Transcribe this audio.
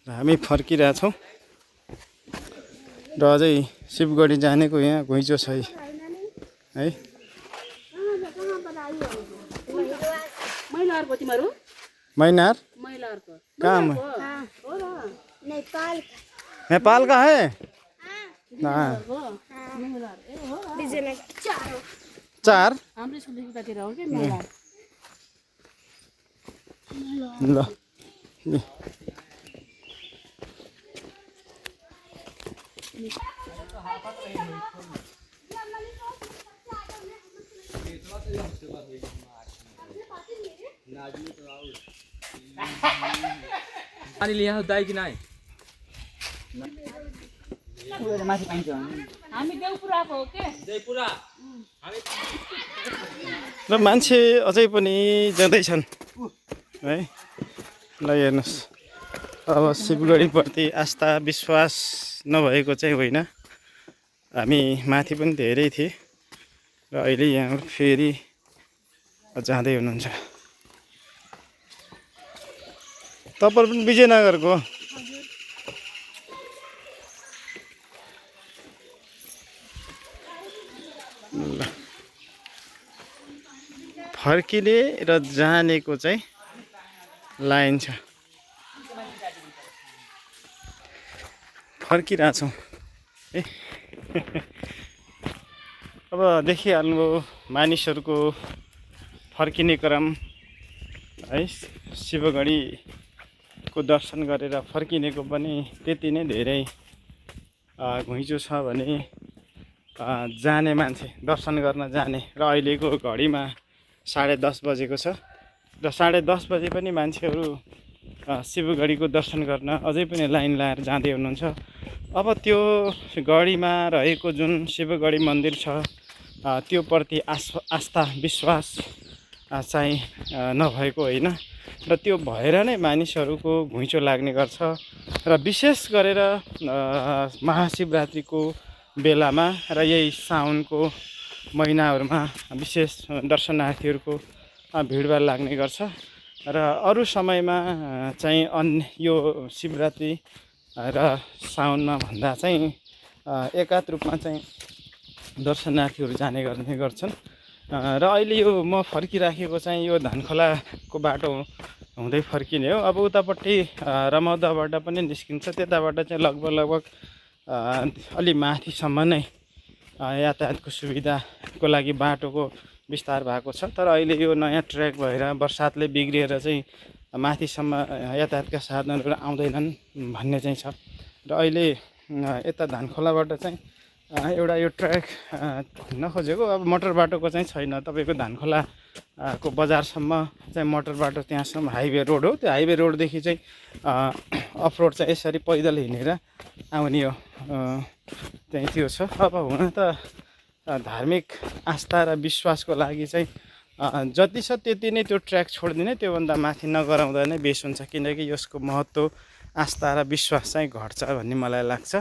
हामी फर्किरहेछौँ र अझै शिवगढी जानेको यहाँ घुइँचो छ है। मैनार कहाँ नेपाल का है चार ल पानी लिया दाइ कि नाइ माथि पाइन्छ हामी देउपुराको हो के देउपुरा र मान्छे अझै पनि जाँदैछन् है। ल हेर्नुहोस् अब शिवगढीप्रति आस्था विश्वास नभएको चाहिँ होइन, हामी माथि पनि धेरै थिए र अहिले यहाँबाट फेरि जाँदै हुनुहुन्छ। तपाईहरु पनि विजयनगरको फर्किने र जानेको चाहिँ लाइन छ। फर्किरहेछौँ है। अब देखिहाल्नुभयो मानिसहरूको फर्किने क्रम है। शिवगढीको दर्शन गरेर फर्किनेको पनि त्यति नै धेरै घुइँचो छ भने जाने मान्छे दर्शन गर्न जाने र अहिलेको घडीमा 10:30 बजेको छ र 10:30 बजे पनि मान्छेहरू शिवगढीको दर्शन गर्न अझै पनि लाइन लाएर जाँदै हुनुहुन्छ। अब त्यो गढीमा रहेको जुन शिवगढी मन्दिर छ त्यो प्रति आस्था विश्वास चाहिँ नभएको होइन र त्यो भएर नै मानिसहरूको घुइँचो लाग्ने गर्छ र विशेष गरेर महाशिवरात्रिको बेलामा र यही साउनको महिनाहरूमा विशेष दर्शनार्थीहरूको भिडभाड लाग्ने गर्छ र अरू समयमा चाहिँ यो शिवरात्रि र साउनमा भन्दा चाहिँ एकात रूपमा चाहिँ दर्शनार्थीहरू जाने गर्ने गर्छन्। र अहिले यो म फर्किराखेको चाहिँ यो धनखोलाको बाटो हुँदै फर्किने हो। अब उतापट्टि रमौदाबाट पनि निस्किन्छ, त्यताबाट चाहिँ लगभग अलि माथिसम्म नै यातायातको सुविधाको लागि बाटोको विस्तार भएको छ। तर अहिले यो नयाँ ट्र्याक भएर बर्सातले बिग्रिएर चाहिँ माथिसम्म यातायातका साधनहरू आउँदैनन् भन्ने चाहिँ छ। र अहिले यता धनखोलाबाट चाहिँ एउटा यो ट्र्याक नखोजेको अब मोटर बाटोको चाहिँ छैन। तपाईँको धनखोलाको बजारसम्म चाहिँ मोटर बाटो त्यहाँसम्म हाइवे रोड हो। त्यो हाइवे रोडदेखि चाहिँ अफरोड चाहिँ यसरी पैदल हिँडेर आउने हो चाहिँ त्यो छ। अब हुन त धार्मिक आस्था र विश्वासको लागि चाहिँ जति छ त्यति नै त्यो ट्र्याक छोडिदिने, त्योभन्दा माथि नगराउँदा नै बेस हुन्छ। किनकि यसको महत्त्व आस्था र विश्वास चाहिँ घट्छ भन्ने मलाई लाग्छ।